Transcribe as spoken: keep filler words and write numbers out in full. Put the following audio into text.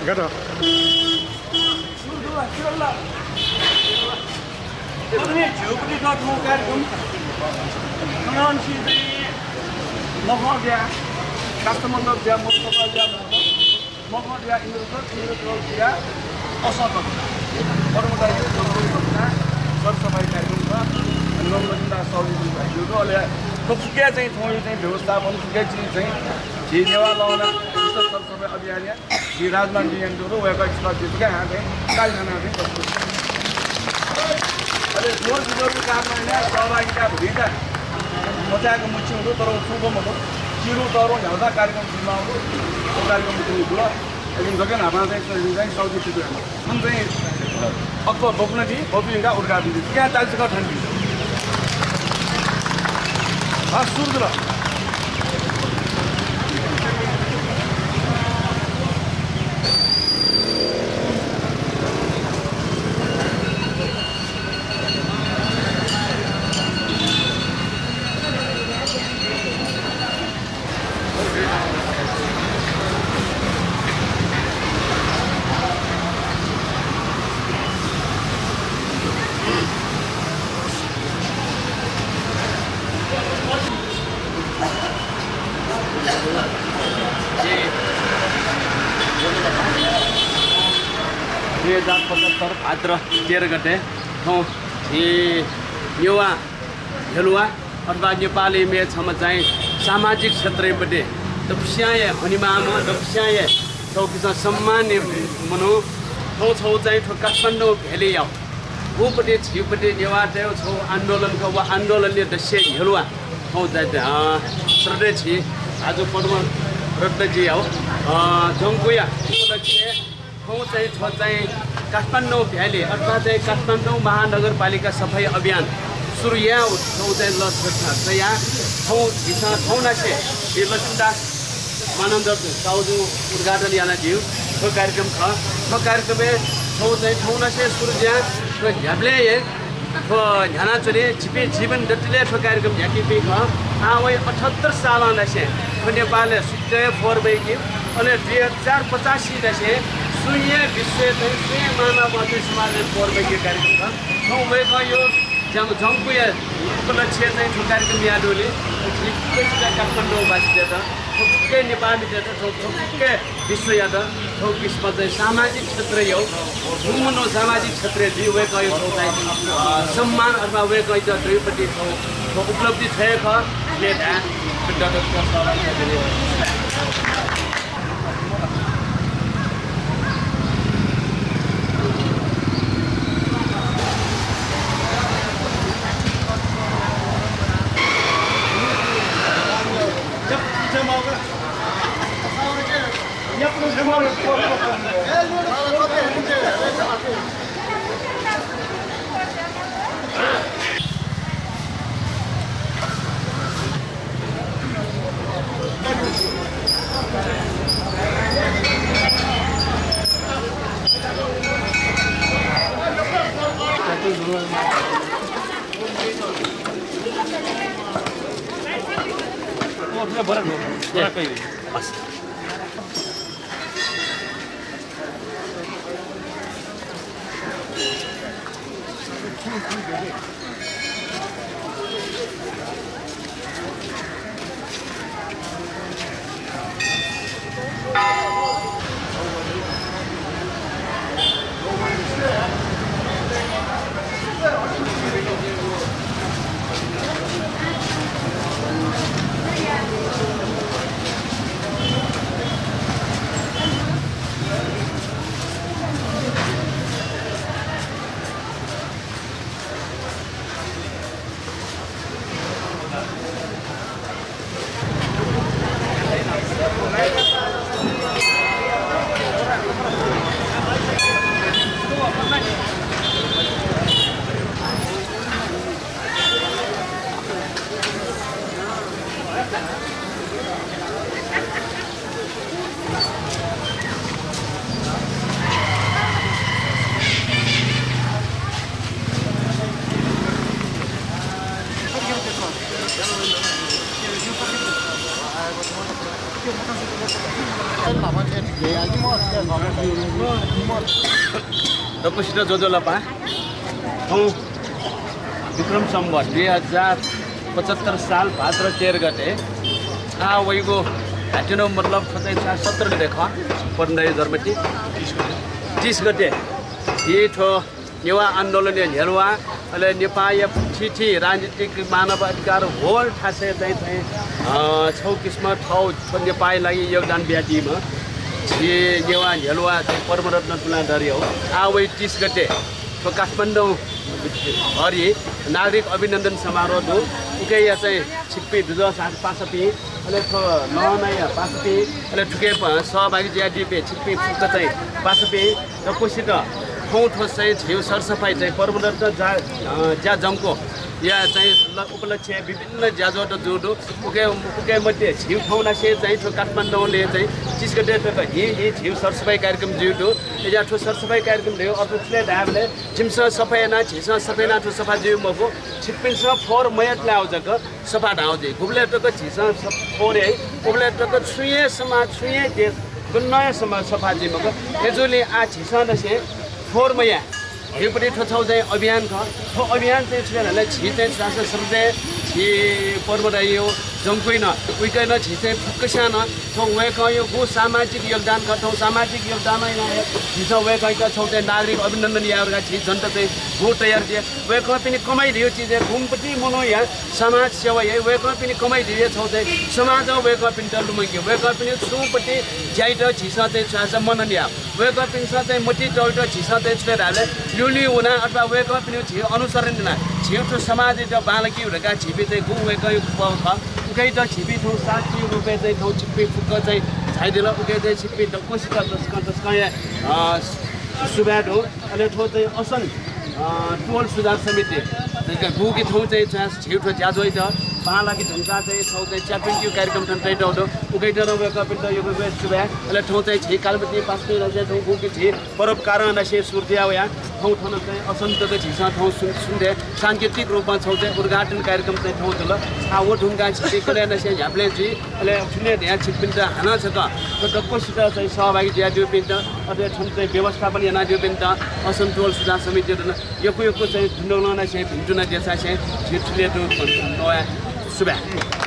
गत। सुरु दु ला, सुरु ला। प्रथमय् झ्यूपट्टि दथुं कार्यक्रम। ननंसि चाहिँ मखं ज्या, काष्ठमण्डप ज्या, मण्डप ज्या, मखं ज्या, इन्द्रधनुष, इन्द्रधनुष ज्या, असंतक। कर्मचारी, कर्मचारी, सरसफाइ कार्यक्रम छ। अनि लम्बा जिल्ला सौरी जुन भाइ जुन, अले थ्व फुक्क चाहिँ थ्व चाहिँ व्यवस्थापन, फुक्क चाहिँ झी नेवाः लहना, सरसफाइ अभियान या। झी राजमान जिं यानाच्वंगु दु, वय्कःया छकः जितः हां चाहिँ कालि थानाः चाहिँ कस्तो। अले जोर विजोर काममा सहभागिता भुइँता मचाय्क मुछिं दु, तर व छुं मखु। चिरु तःधं न्ह्यागु कार्यक्रम जुइमाःगु दु, व कार्यक्रम जुइगु दु। अले जक न्हापां चाहिँ चाहिँ सौदी फितु याना। थन चाहिँ अक्क बपुना दी, बपुलिंका उद्घाटन दी। क्या तालि छकः थन दी। हां, सुरु जुल। दुई हजार पचहत्तर भाद्र तेह्र गते थौं झी नेवाः हेलुवा अथवा नेपालय् मेगु छम्ह चाहिँ सामाजिक क्षेत्रय् पट्टि दक्वस्यां हे हनेमाःम्ह, दक्वस्यां हे थौंकन्हय् सम्माननीय मनू, थौं छगू चाहिँ थ्व काठमाडौं भ्यालीया उगु पट्टि झी पट्टि नेवाःतय् छगू आन्दोलन खः, व आन्दोलनया दक्वस्यां हेलुवा थौं चाहिँ, अ, श्रद्धेय झी दाजु पद्मरत्नजीया, अ, जंक्वया उपलक्ष्यय् थौं चाहिँ, थ्व चाहिँ काठमाडौं भ्याली अथवा चाहिँ काठमाडौं महानगरपालिका सफाइ अभियान सुरु यायेगु थौं चाहिँ लक्ष्य तयाः थौं झीसं थौंनिसें झी लक्ष्मीदास मानन्धर साहुजुं उद्घाटन यानादीगु थ्व कार्यक्रम खः। थ्व कार्यक्रमय् थौं चाहिँ थौंनिसें सुरु जुयाः थ्व न्ह्याबलें हे थ्व न्ह्यानाच्वने। झीपिं जीवन दतिले थ्व कार्यक्रम न्ह्याकीपिं खः। आः वइ अठहत्तर सालं निसें थ्व नेपालय् सुथय् फोहोर वइकी। अले दुई हजार पचासी निसें सुं हे विश्वय् चाहिँ सुं हे मानव समाजय् फोहोर वइकी कार्यक्रम खः। थौं वय्कःया जं-, जंक्वया उपलक्ष्यय् चाहिँ थ्व कार्यक्रम यानादीगुलिं झी फुक्क काठमाडौंवासीतय्त, थ्व फुक्क नेपाःमितय्त, थ्व, थ्व फुक्क विश्वयात थौं किसिमं चाहिँ सामाजिक क्षेत्रया गुम्ह मनू सामाजिक क्षेत्रय् जुइ, वय्कःया थौं चाहिँ, अ, सम्मान अथवा वय्कःया दयापट्टि थौं, थौं उपलब्धि थ्व हे खः। ले धाये। दक्वसित ज्वजलपा। थौं विक्रम सम्वत दुई हजार पचहत्तर साल भाद्र तेह्र गते आः वइगु हातिनो मतलब थ्व चाहिँ चा सत्र गते खः, पद्मराई जन्मति। तीस गते झी थ्व नेवाः आन्दोलनया न्ह्यलुवा, अले नेपाःया थीथी राजनीतिक मानव अधिकार whole थासय् चाहिँ, चाहिँ, अ, छगू किसिमं थौ थ्व नेपाःया लागि योगदान बियादीम्ह झी नेवाः न्ह्यलुवा चाहिँ पद्मरत्न तुलाधरया आः वइ तीस गते थ्व काठमाडौं हरि नागरिक अभिनन्दन समारोह दु। उकिया चाहिँ छिकपिं दुजः साथ पासापिं, अले थ्व नहनाया पासापिं, अले थुके प-, सहभागी जुयादीपिं छिकपिं फुक्क चाहिँ पासापिं दक्वसित थौं थ्व चाहिँ झीगु सरसफाइ चाहिँ पद्मरत्न जा-, अ, ज्या जमकुया चाहिँ ल-, उपलक्ष्यय् विभिन्न ज्याझ्वःत जूगु दु। उके, उके मध्ये झीगु थौंनिसें चाहिँ थ्व काठमाडौंलय् चाहिँ तीस गते तक हि, हि झीगु सरसफाइ कार्यक्रम जूगु दु। अय्‌जुयाः थ्व सरसफाइ कार्यक्रम धइगु अर्थ छु ले धायेबलय् झीसं सफा याना, झीसं सफा याना थ्व सफा जुइ मखु, छिकपिन्सं फोहोर मयातले जक सफा धाःगु जुइ। गुबलय् तक झीसं स-, फोहोर याइ, उबलय् तक छुं हे समाज, छुं हे देश, गनं हे समाज सफा जुइ मखु। अय्‌जूगुलिं आः झीसं दसें फोहोर मयाये। झीपट्टि थ्व छगू चाहिँ अभियान खः। थ्व अभियान चाहिँ छु ले धाःसा झी चाहिँ छुं ले समुदाय, झी पद्मराईया जमकुइ नं, उइके नं झी चाहिँ फुक्कस्यां नं थ्व वय्‌कःया गु सामाजिक योगदान खः, थ्व सामाजिक योगदान यानाः हे झीसं वय्‌कःयात छगू चाहिँ नागरिक अभिनन्दन यायेगु धकाः झी जनता चाहिँ गु तयार जुया। वय्‌कःपिनि कमाइ धइगु चिज हे गुम्हपति मनूया समाज सेवा याइ। वय्‌कःपिनि कमाइ धइगु हे छगू चाहिँ समाजं वय्‌कःपिन्त लुमंकी। वय्‌कःपिनि छुं पति ज्याइत झीसं चाहिँ छु ले धाःसा मनन याः। वय्‌कःपिन्सं चाहिँ मतिइ तःगुइत झीसं चाहिँ छु ले धाःसा ल्यूल्यू वनाः अथवा वय्‌कःपिनिगु झी अनुसरण यानाः झीगु थ्व समाजयात बांलाकेगु धकाः झीपिं चाहिँ गुगु वय्‌कःया पहल खः। उकियात झीपिं थौं शासकीय रूपय् चाहिँ थौं छिकपिं फुक्क चाहिँ झायादिल। उकिया चाहिँ छिकपिं दक्वसित तसकं तसकं हे, अ, सुभाय् दु। अले थ्व चाहिँ असन, अ, टोल सुझाव समिति, गुकी थौं चाहिँ झीगु थ्व ज्याझ्वःयात बांलाके धुंकाः चाहिँ थौं चाहिँ च्यात्वंकेगु कार्यक्रम थन तयातःगु दु। उकियात नं वय्‌कःपिन्त यक्व यक्व सुभाय्। अले थौं चाहिँ झी कालमति पासापिं नं चाहिँ थौं गुकी झी परोपकारंनिसें सुरु जुया वया। थौं थन चाहिँ असन तक झीसं थौं सुन-, सुन्धे सांकेतिक रूपं छगू चाहिँ उद्घाटन कार्यक्रम चाहिँ थौं जुल। आः व धुंकाः झीपिं कन्हय्‌निसें न्ह्याबलें जुइ। अले थुलि धयाः छिकपिन्त हानं छकः थ्व दक्वसित चाहिँ सहभागी जुयादीपिन्त, अथे थन चाहिँ व्यवस्थापन यानादीपिन्त, असन टोल सुझाव समितियात नं यक्व यक्व चाहिँ धुनधुनासें भिन्तुना देछासें झी थुलि दु नवाये। सुभाय्।